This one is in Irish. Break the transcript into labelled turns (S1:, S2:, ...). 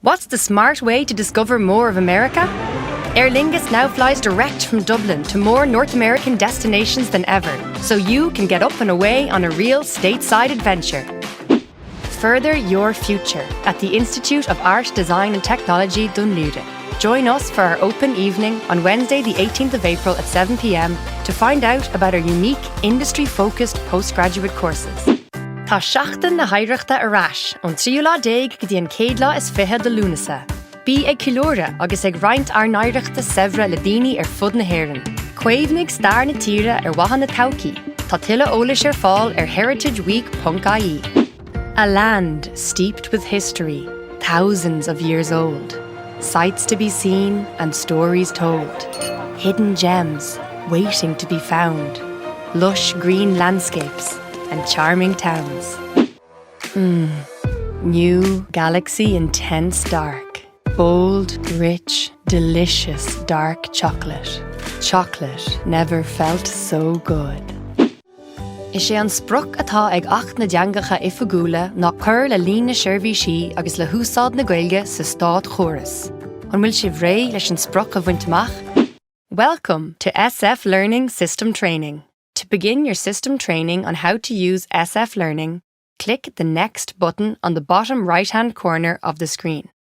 S1: What's the smart way to discover more of America? Aer Lingus now flies direct from Dublin to more North American destinations than ever, so you can get up and away on a real stateside adventure. Further your future at the Institute of Art, Design and Technology Dún Laoghaire. Join us for our open evening on Wednesday the 18th of April at 7 pm to find out about our unique industry-focused postgraduate courses. Tá Seachtain na hOidhreachta ar ais ón tríú lá déag go dtí an chéad lá is fiche de Lúnasa. Bí ag ceiliúradh agus ag roinnt ár n-oidhreachta saibhre le daoine ar fud na hÉireann. Caomhnaigh stair na tíre ar mhaithe na todhchaí. Tá tuilleadh eolais ar fáil ar heritageweek.ie. A land steeped with history, thousands of years old. Sights to be seen and stories told. Hidden gems waiting to be found. Lush green landscapes and charming towns. Mmm. New Galaxy Intense Dark. Bold, rich, delicious dark chocolate. Chocolate never felt so good. Is é an sprioc atá ag Acht na dTeangacha Oifigiúla ná cur le líon na seirbhísí agus le húsáid na Gaeilge sa státchóras. An bhfuil sibh réidh leis an sprioc a bhaint amach? Welcome to SF Learning System Training. To begin your system training on how to use SF Learning, click the Next button on the bottom right-hand corner of the screen.